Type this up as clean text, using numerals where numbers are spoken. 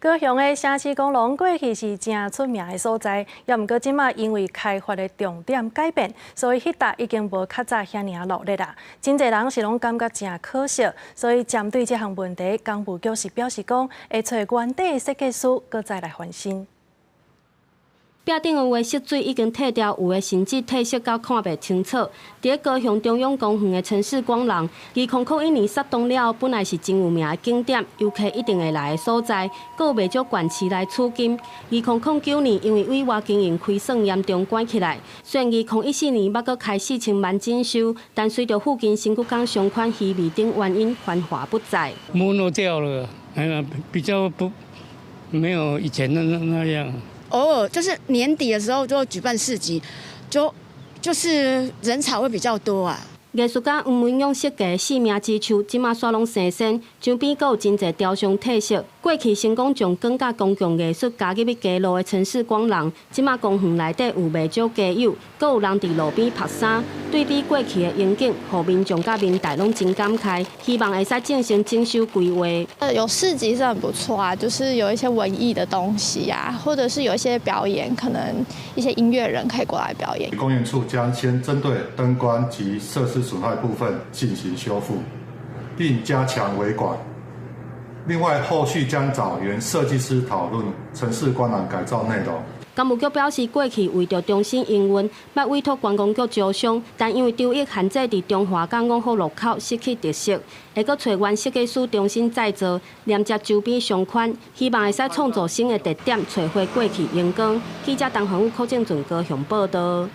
高雄的城市公廊過去是誠出名的所在，也毋過這馬因為開發的重點改變，所以彼搭已經無較早遐爾仔熱鬧啦。真濟人是攏感覺誠可惜，所以針對這項問題，工務局是表示講，會揣原底的設計師閣再來翻新。壁頂有的色水已經褪掉，有的甚至褪色到看袂清楚。佇高雄中央公園的城市光廊，2001年煞動了，本來是真有名的景點，遊客一定會來的所在，閣有袂少縣市來取經。2009年因為委外經營虧損嚴重，關起來。雖然2014年猶閣開始千萬整修，但隨著附近新堀港商圈稀微等原因，繁華不再。沒落掉了，比較不沒有以前的那樣。偶爾就是年底的時候就會舉辦市集，就是人潮會比較多啊。藝術家黃文勇設計生命之樹，這馬煞攏生鉎，周邊閣有真濟雕像褪色。過去成功將廣佮公共藝術加入去街路的城市光廊，這馬公園內底有袂少街友，閣有人佇路邊曝衫。對比過去的榮景，予民眾佮民代攏真感慨，希望會使進行整修規劃。有市集是很不錯啊，就是有一些文藝的東西啊，或者是有一些表演，可能一些音樂人可以過來表演。公園處將先針對燈光及設施損害部分進行修復，並加強維管。另外，後續將找原設計師討論城市光廊改造內容。工務局表示，過去為著重新營運，捌委託觀光局招商，但因為張益限制佇中華佮五福路口失去特色，會閣揣原設計師重新再造，連接周邊商圈，希望會使創造新的特點，揣回過去榮光。記者陳環宇、柯正俊高雄報道。